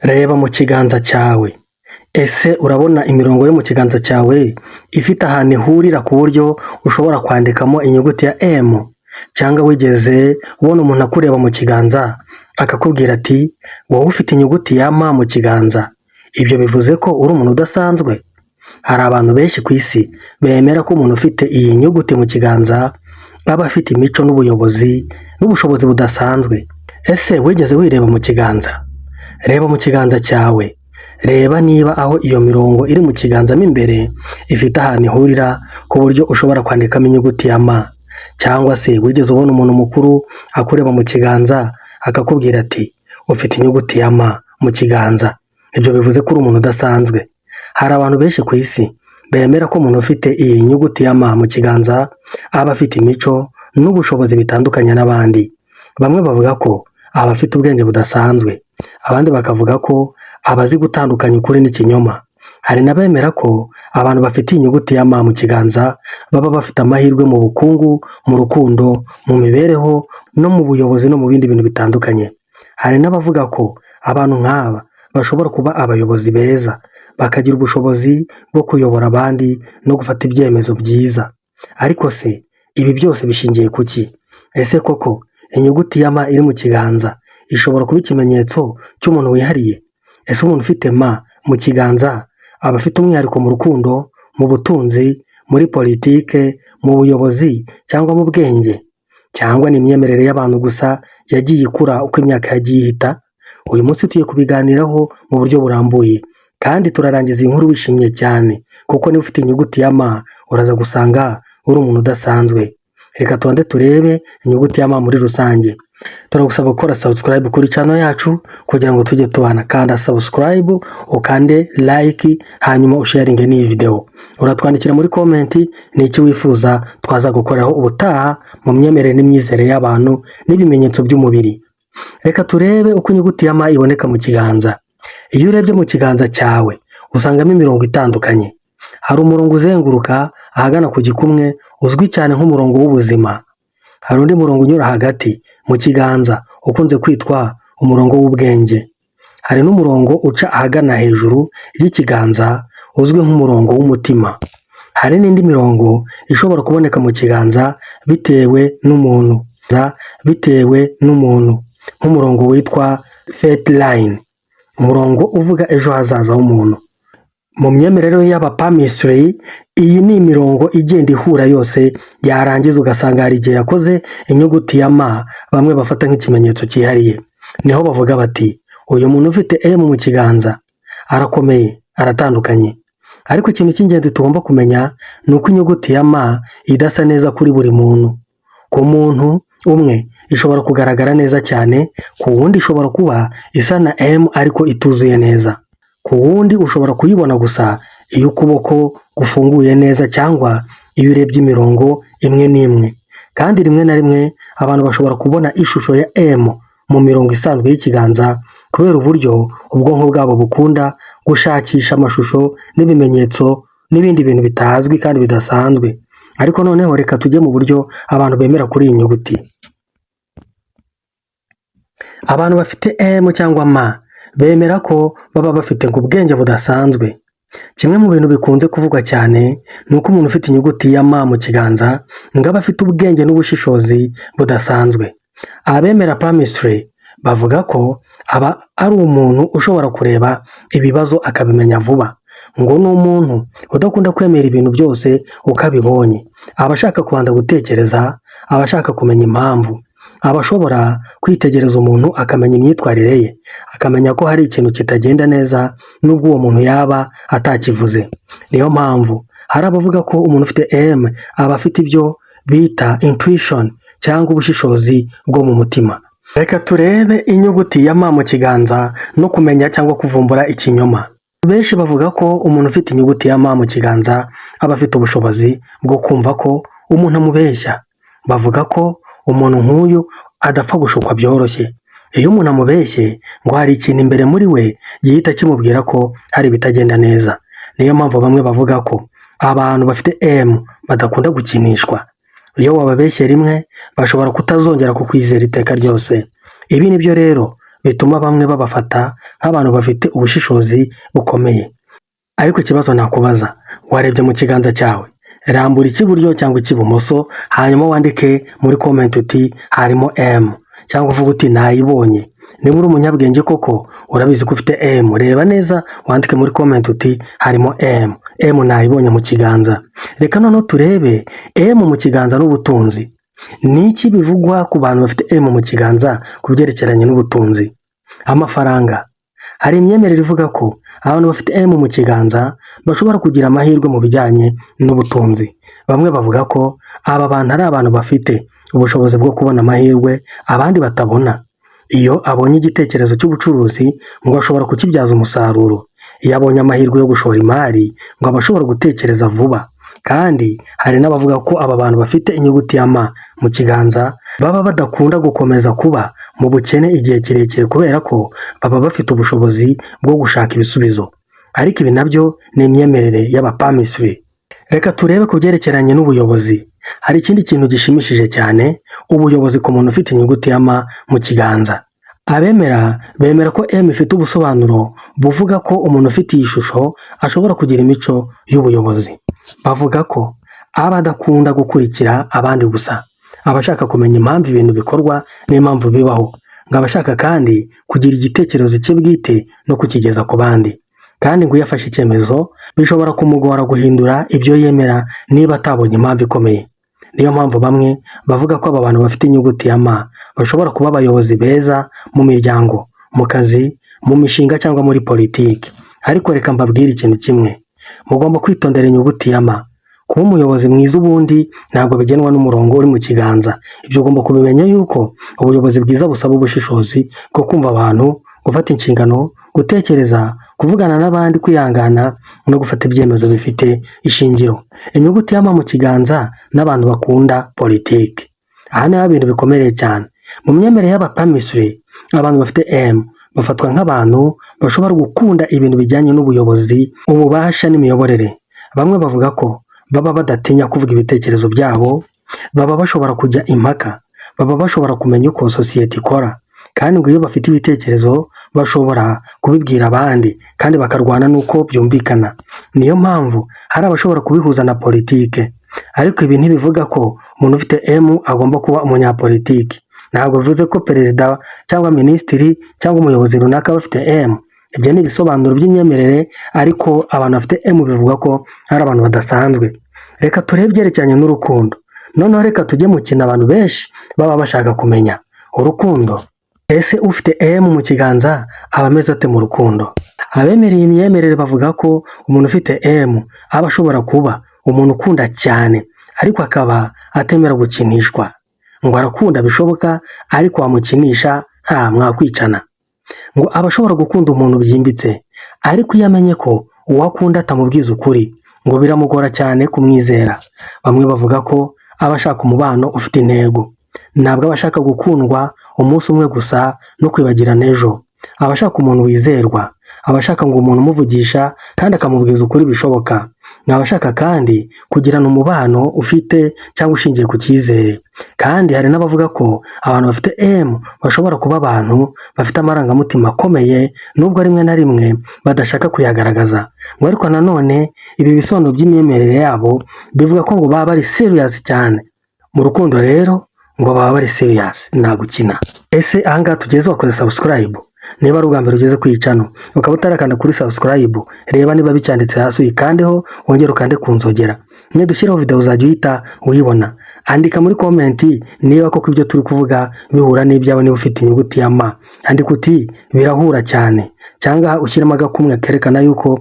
Reba mu kiganza cyawe. Ese urabona imirongo yo mu kiganza cyawe ifite ahantu ihurira ku buryo ushobora kwandikamo inyuguti ya M? Cyangwa wigeze ubona umuntu akureba mu kiganza akakubwira ati wowe ufite inyuguti ya M mu kiganza? Ibyo bivuze ko uri umuntu udasanzwe? Hari abantu benshi ku isi bemera ko umuntu ufite iyi nyuguti mu kiganza aba afite imico n'ubuyobozi n'ubushobozi budasanzwe. Ese wigeze wireba mu kiganza? Reba mu kiganza cyawe. Reba niba aho iyo mirongo iri mu kiganza mo imbere ifite ahantu ihurira ku buryo ushobora kwandikamo inyuguti ya M. Cyangwa se wigeze ubona umuntu mukuru akureba mu kiganza akakubwira ati ufite inyuguti ya M mu kiganza? Ibyo bivuze ko uri umuntu udasanzwe. Hari abantu benshi ku isi bemera ko umuntu ufite iyi nyuguti ya M mu kiganza aba afite imico n'ubushobozi bitandukanye n'abandi. Bamwe bavuga ko aba afite ubwenge budasanzwe, abandi bakavuga ko aba azi gutandukanya ukuri n'ikinyoma. Hari n'abemera ko abantu bafite inyuguti ya M mu kiganza baba bafite amahirwe mu bukungu, mu rukundo, mu mibereho no mu buyobozi no mu bindi bintu bitandukanye. Hari n'abavuga ko abantu nk'aba bashobora kuba abayobozi beza, bakagira ubushobozi bwo kuyobora abandi no gufata ibyemezo byiza. Ariko se ibi byose bishingiye ku ki? Ese koko inyuguti ya M iri mu kiganza ishobora kuba ikimenyetso cy'umuntu wihariye? Ese umuntu ufite M mu kiganza aba afite umwihariko mu rukundo, mu butunzi, muri politike, mu buyobozi cyangwa mu bwenge? Cyangwa ni imyemerere y'abantu gusa yagiye ikura uko imyaka yagiye ihita? Uyu munsi tugiye kubiganiraho mu buryo burambuye kandi turarangiza iyi nkuru wishimye cyane, kuko niba ufite inyuguti ya M uraza gusanga uri umuntu udasanzwe. Reka tubanze turebe inyuguti ya M muri rusange. Turagusaba gukora subscribe kuri channel yacu kugira ngo tujye tubana. Kanda subscribe, ukande like, hanyuma usharinge n'iyi video. Uratwandikira muri comment ni iki wifuza twaza gukoraho ubutaha mu myemerere n'imyizerere y'abantu n'ibimenyetso by'umubiri. Reka turebe uko inyuguti ya M iboneka mu kiganza. Iyo urebye mu kiganza cyawe usangamo imirongo itandukanye. Hari umurongo uzenguruka ahagana ku gikumwe uzwi cyane nk'umurongo w'ubuzima. Hari undi murongo unyura hagati mu kiganza ukunze kwitwa umurongo w'ubwenge. Hari n'umurongo uca ahagana hejuru y'ikiganza uzwi nk'umurongo w'umutima. Hari n'indi mirongo ishobora kuboneka mu kiganza bitewe n'umuntu nk'umurongo witwa fate line, umurongo uvuga ejo hazaza h'umuntu. Mu myemerere y'abapalmistry, iyi ni imirongo igenda ihura yose, yarangiza ugasanga hari igihe yakoze inyuguti ya M bamwe bafata nk'ikimenyetso cyihariye. Niho bavuga bati uyu muntu ufite M mu kiganza arakomeye, aratandukanye. Ariko ikintu cy'ingenzi tugomba kumenya ni uko inyuguti ya M idasa neza kuri buri muntu. Ku muntu umwe ishobora kugaragara neza cyane, ku wundi ishobora kuba isa na M ariko ituzuye neza. Ku wundi ushobora kuyibona gusa iyo ukuboko gufunguye neza cyangwa iyo urebye imirongo imwe n'imwe. Kandi rimwe na rimwe abantu bashobora kubona ishusho ya M mu mirongo isanzwe y'ikiganza kubera uburyo ubwonko bwabo bukunda gushakisha amashusho n'ibimenyetso n'ibindi bintu bitazwi kandi bidasanzwe. Ariko noneho reka tujye mu buryo abantu bemera kuri iyi nyuguti. Abantu bafite M cyangwa M bemera ko baba bafite ngo ubwenge budasanzwe. Kimwe mu bintu bikunze kuvugwa cyane ni uko umuntu ufite inyuguti ya M mu kiganza ngo aba afite ubwenge n'ubushishozi budasanzwe. Abemera palmistry bavuga ko aba ari umuntu ushobora kureba ibibazo akabimenya vuba. Ngo ni umuntu udakunda kwemera ibintu byose uko abibonye. Aba ashaka kubanza gutekereza, aba ashaka kumenya impamvu. Aba ashobora kwitegereza umuntu akamenya imyitwarire ye, akamenya ko hari ikintu kitagenda neza nubwo uwo muntu yaba atakivuze. Niyo mpamvu hari abavuga ko umuntu ufite M aba afite ibyo bita intuition cyangwa ubushishozi bwo mu mutima. Reka turebe inyuguti ya M mu kiganza no kumenya cyangwa kuvumbura ikinyoma. Benshi bavuga ko umuntu ufite inyuguti ya M mu kiganza aba afite ubushobozi bwo kumva ko umuntu amubeshya. Bavuga ko umuntu nk'uyu adapfa gushukwa byoroshye. Iyo umuntu amubeshye, ngo hari ikintu imbere muri we gihita kimubwira ko hari ibitagenda neza. Niyo mpamvu bamwe bavuga ko abantu bafite M badakunda gukinishwa. Iyo wababeshye rimwe, bashobora kutazongera kukwizera iteka ryose. Ibi nibyo rero bituma bamwe babafata nk'abantu bafite ubushishozi bukomeye. Ariko ikibazo nakubaza, warebye mu kiganza cyawe? Rambura icy'iburyo cyangwa icy'ibumoso, hanyuma wandike muri comment uti harimo M, cyangwa uvuge uti nayibonye. Niba uri umunyabwenge koko urabizi ko ufite M, reba neza wandike muri comment uti harimo M, M nayibonye mu kiganza. Reka noneho turebe M mu kiganza n'ubutunzi. Ni iki bivugwa ku bantu bafite M mu kiganza ku byerekeranye n'ubutunzi? Amafaranga. Hari imyemerere ivuga ko abantu bafite M mu kiganza bashobora kugira amahirwe mu bijyanye n'ubutunzi. Bamwe bavuga ko aba bantu ari abantu bafite ubushobozi bwo kubona amahirwe abandi batabona. Iyo abonye igitekerezo cy'ubucuruzi ngo ashobora kukibyaza umusaruro. Iyo abonye amahirwe yo gushora imari ngo aba ashobora gutekereza vuba. Kandi hari n'abavuga ko aba bantu bafite inyuguti ya M mu kiganza baba badakunda gukomeza kuba mu bukene igihe kirekire kubera ko baba bafite ubushobozi bwo gushaka ibisubizo. Ariko ibi nabyo ni imyemerere y'abapalmistry. Reka turebe ku byerekeranye n'ubuyobozi. Hari ikindi kintu gishimishije cyane, ubuyobozi ku muntu ufite inyuguti ya M mu kiganza. Abemera bemera ko M ifite ubusobanuro buvuga ko umuntu ufite iyi shusho ashobora kugira imico y'ubuyobozi. Bavuga ko aba adakunda gukurikira abandi gusa, aba ashaka kumenya impamvu ibintu bikorwa n'impamvu bibaho, ngo aba ashaka kandi kugira igitekerezo cye bwite no kukigeza ku bandi. Kandi ngo iyo afashe icyemezo bishobora kumugora guhindura ibyo yemera niba atabonye impamvu ikomeye. Niyo mpamvu bamwe bavuga ko aba bantu bafite inyuguti ya M bashobora kuba abayobozi beza mu miryango, mu kazi, mu mishinga cyangwa muri politiki. Ariko reka mbabwire ikintu kimwe, mugomba kwitondera inyuguti ya M. Kuba umuyobozi mwiza ubundi ntabwo bigenwa n'umurongo uri mu kiganza. Ibyo ugomba kubimenya yuko ubuyobozi bwiza busaba ubushishozi bwo kumva abantu, gufata inshingano, gutekereza, kuvugana n'abandi, kwihangana no gufata ibyemezo bifite ishingiro. Inyuguti ya M mu kiganza n'abantu bakunda politiki. Aha niho ibintu bikomereye cyane. Mu myemerere y'abapalmistry, abantu bafite M bafatwa nk'abantu bashobora gukunda ibintu bijyanye n'ubuyobozi, ububasha n'imiyoborere. Bamwe bavuga ko baba badatinya kuvuga ibitekerezo byabo, baba bashobora kujya impaka, baba bashobora kumenya uko sosiyete ikora. Kandi ngo iyo bafite ibitekerezo bashobora kubibwira abandi kandi bakarwana n'uko byumvikana. Niyo mpamvu hari abashobora kubihuza na politike. Ariko ibi ntibivuga ko umuntu ufite M agomba kuba umunyapolitiki. Ntabwo bivuze ko perezida cyangwa minisitiri cyangwa umuyobozi runaka aba afite M. Ibyo ni ibisobanuro by'imyemerere, ariko abantu bafite M bivuga ko ari abantu badasanzwe. Reka turebe ibyerekeranye n'urukundo. Noneho reka tujye mu kintu abantu benshi baba bashaka kumenya. Urukundo. Ese ufite M mu kiganza aba ameze ate mu rukundo? Abemera iyi myemerere bavuga ko umuntu ufite M aba ashobora kuba umuntu ukunda cyane, ariko akaba atemera gukinishwa. Ngo arakunda bishoboka, ariko wamukinisha nta mwakwicana. Ngo aba ashobora gukunda umuntu byimbitse, ariko iyo amenye ko uwo akunda atamubwiza ukuri, ngo biramugora cyane kumwizera. Bamwe bavuga ko aba ashaka umubano ufite intego. Ntabwo aba ashaka gukundwa umunsi umwe gusa no kwibagirana ejo. Aba ashaka umuntu wizerwa, aba ashaka ngo umuntu umuvugisha kandi akamubwiza ukuri bishoboka. Aba ashaka kandi kugirana umubano ufite cyangwa ushingiye ku cyizere. Kandi hari n'abavuga ko abantu bafite M bashobora kuba abantu bafite amarangamutima akomeye nubwo rimwe na rimwe badashaka kuyagaragaza. Ngo ariko nanone ibi bisobanuro by'imyemerere yabo bivuga ko ngo baba bari serious cyane. Mu rukundo rero ngo baba bari serious, nta gukina. Ese aha ngaha tugeze wakoze subscribe? Niba ari ubwa mbere ugeze ku iyi channel ukaba utarakanda kuri subscribe, reba niba bicyanditse hasi uyikandeho, wongere ukande ku nzogera. Nidushyiraho video uzajya uhita uyibona. Andika muri comment niba koko ibyo turi kuvuga bihura n'ibyawe, niba ufite inyuguti ya M. Andika uti birahura cyane, cyangwa ushyiremo agakumwe kerekana yuko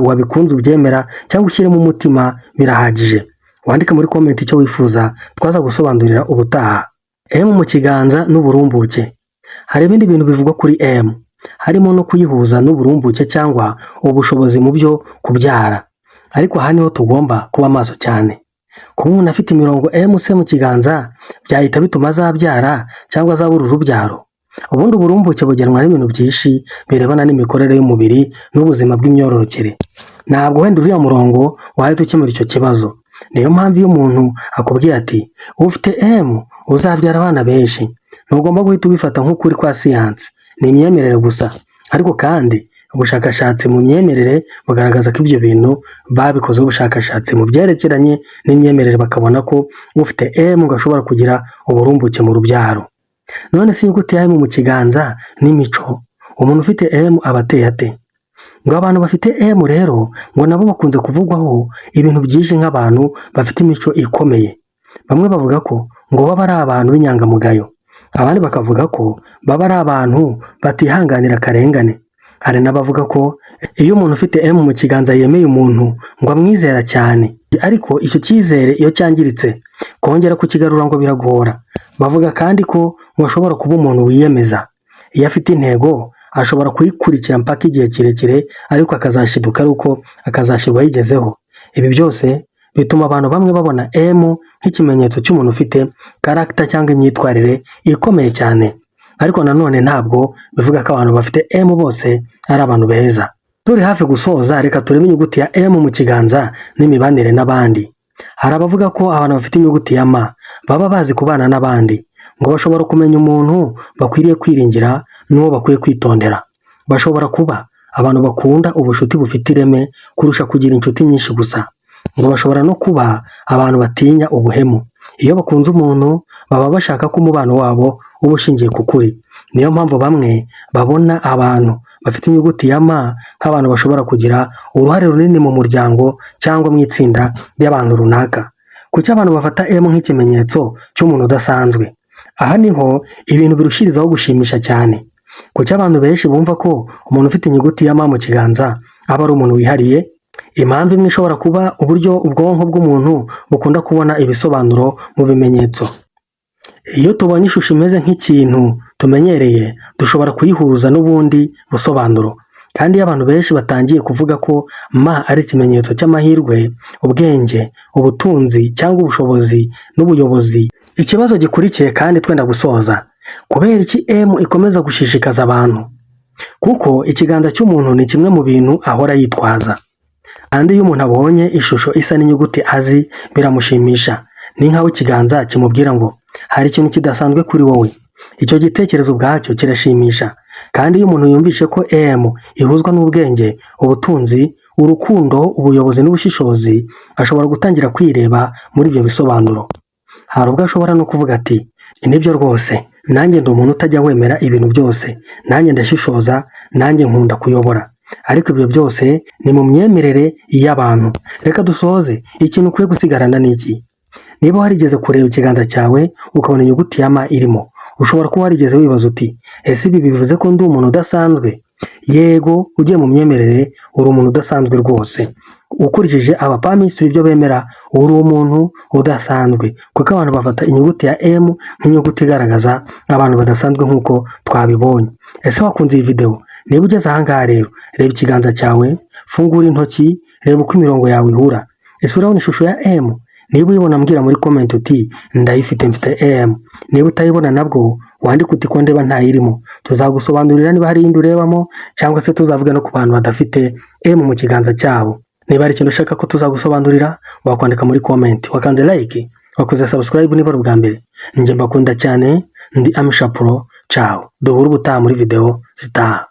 wabikunze ubyemera, cyangwa ushyiremo umutima birahagije. Wandike muri comment icyo wifuza twaza gusobanurira ubutaha. M mu kiganza n'uburumbuke. Hari ibindi bintu bivugwa kuri M, harimo no kuyihuza n'uburumbuke cyangwa ubushobozi mu byo kubyara. Ariko aha niho tugomba kuba maso cyane. Kuba umuntu afite imirongo M se mu kiganza byahita bituma azabyara cyangwa azabura urubyaro? Ubundi uburumbuke bugenwa n'ibintu byinshi birebana n'imikorere y'umubiri n'ubuzima bw'imyororokere. Ntabwo wenda uriya murongo wahita ukemura icyo kibazo. Niyo mpamvu iyo umuntu akubwiye ati ufite M uzabyara abana benshi, ntugomba guhita ubifata nk'ukuri kwa siyansi. ni imyemerere gusa. Ariko kandi ubushakashatsi mu myemerere bugaragaza ko ibyo bintu babikozeho ubushakashatsi mu byerekeranye n'imyemerere, bakabona ko ufite M ngo ashobora kugira uburumbuke mu rubyaro. None se inyuguti ya M mu kiganza n'imico, umuntu ufite M aba ateye ate? Ngo abantu bafite M rero ngo nabo bakunze kuvugwaho ibintu byinshi nk'abantu bafite imico ikomeye. Bamwe bavuga ko ngo baba ari abantu b'inyangamugayo, abandi bakavuga ko baba ari abantu batihanganira akarengane. Hari n'abavuga ko iyo umuntu ufite M mu kiganza yemeye umuntu ngo amwizera cyane, ariko icyo cyizere iyo cyangiritse kongera kukigarura ngo biragora. Bavuga kandi ko ngo ashobora kuba umuntu wiyemeza, iyo afite intego ashobora kuyikurikira mpaka igihe kirekire, ariko akazashiduka ari uko akazashirwa ayigezeho. Ibi byose bituma abantu bamwe babona M nk'ikimenyetso cy'umuntu ufite character cyangwa imyitwarire ikomeye cyane. Ariko nanone ntabwo bivuga ko abantu bafite M bose ari abantu beza. Turi hafi gusoza, reka turebe inyuguti ya M mu kiganza n'imibanire n'abandi. Hari abavuga ko abantu bafite inyuguti ya M baba bazi kubana n'abandi, ngo bashobora kumenya umuntu bakwiriye kwiringira n'uwo bakwiye kwitondera. Bashobora kuba abantu bakunda ubucuti bufite ireme kurusha kugira inshuti nyinshi gusa. Ngo bashobora no kuba abantu batinya ubuhemu. Iyo bakunze umuntu baba bashaka ko umubano wabo uba ushingiye ku kuri. Niyo mpamvu bamwe babona abantu bafite inyuguti ya M nk'abantu bashobora kugira uruhare runini mu muryango cyangwa mu itsinda ry'abantu runaka. Kuki abantu bafata M nk'ikimenyetso cy'umuntu udasanzwe? Aha niho ibintu birushirizaho gushimisha cyane. Kuki abantu benshi bumva ko umuntu ufite inyuguti ya M mu kiganza aba ari umuntu wihariye? Impamvu imwe ishobora kuba uburyo ubwonko bw'umuntu bukunda kubona ibisobanuro mu bimenyetso. Iyo tubonye ishusho imeze nk'ikintu tumenyereye, dushobora kuyihuza n'ubundi busobanuro. Kandi iyo abantu benshi batangiye kuvuga ko M ari ikimenyetso cy'amahirwe, ubwenge, ubutunzi cyangwa ubushobozi n'ubuyobozi, ikibazo gikurikiye kandi twenda gusoza, kubera iki M ikomeza gushishikaza abantu? Kuko ikiganza cy'umuntu ni kimwe mu bintu ahora yitwaza. Kandi iyo umuntu abonye ishusho isa n'inyuguti azi biramushimisha. Ni nk'aho ikiganza kimubwira ngo hari ikintu kidasanzwe kuri wowe. Icyo gitekerezo ubwacyo kirashimisha. Kandi iyo umuntu yumvishe ko M ihuzwa n'ubwenge, ubutunzi, urukundo, ubuyobozi n'ubushishozi, ashobora gutangira kwireba muri ibyo bisobanuro. Hari ubwo ashobora no kuvuga ati nibyo rwose, nanjye ndi umuntu utajya wemera ibintu byose, nanjye ndashishoza, nanjye nkunda kuyobora. Ariko ibyo byose ni mu myemerere y'abantu. Reka dusoze, ikintu ukwiye gusigarana ni iki? Niba warigeze kureba ikiganza cyawe ukabona inyuguti ya M irimo, ushobora kuba warigeze wibaza uti ese ibi bivuze ko ndi umuntu udasanzwe? Yego, ugiye mu myemerere uri umuntu udasanzwe rwose. Ukurikije abapamisitiri ibyo bemera, uri umuntu udasanzwe, kuko abantu bafata inyuguti ya M nk'inyuguti igaragaza abantu badasanzwe nk'uko twabibonye. Ese wakunze iyi video? Niba ugeze aha ngaha rero, reba ikiganza cyawe, fungura intoki, reba uko imirongo yawe ihura. Ese urabona ishusho ya M? Niba uyibona mbwira muri comment uti ndayifite, mfite M. Niba utayibona nabwo wandike uti ko ndeba ntayirimo. Tuzagusobanurira niba hari iyindi urebamo, cyangwa se tuzavuga no ku bantu badafite M mu kiganza cyabo. Niba hari ikintu ushaka ko tuzagusobanurira, wakwandika muri comment. Wakanze like, wakoze subscribe niba ari ubwa mbere. Njye mbakunda cyane, ndi Amisha Pro, ciao. Duhure ubutaha muri video zitaha.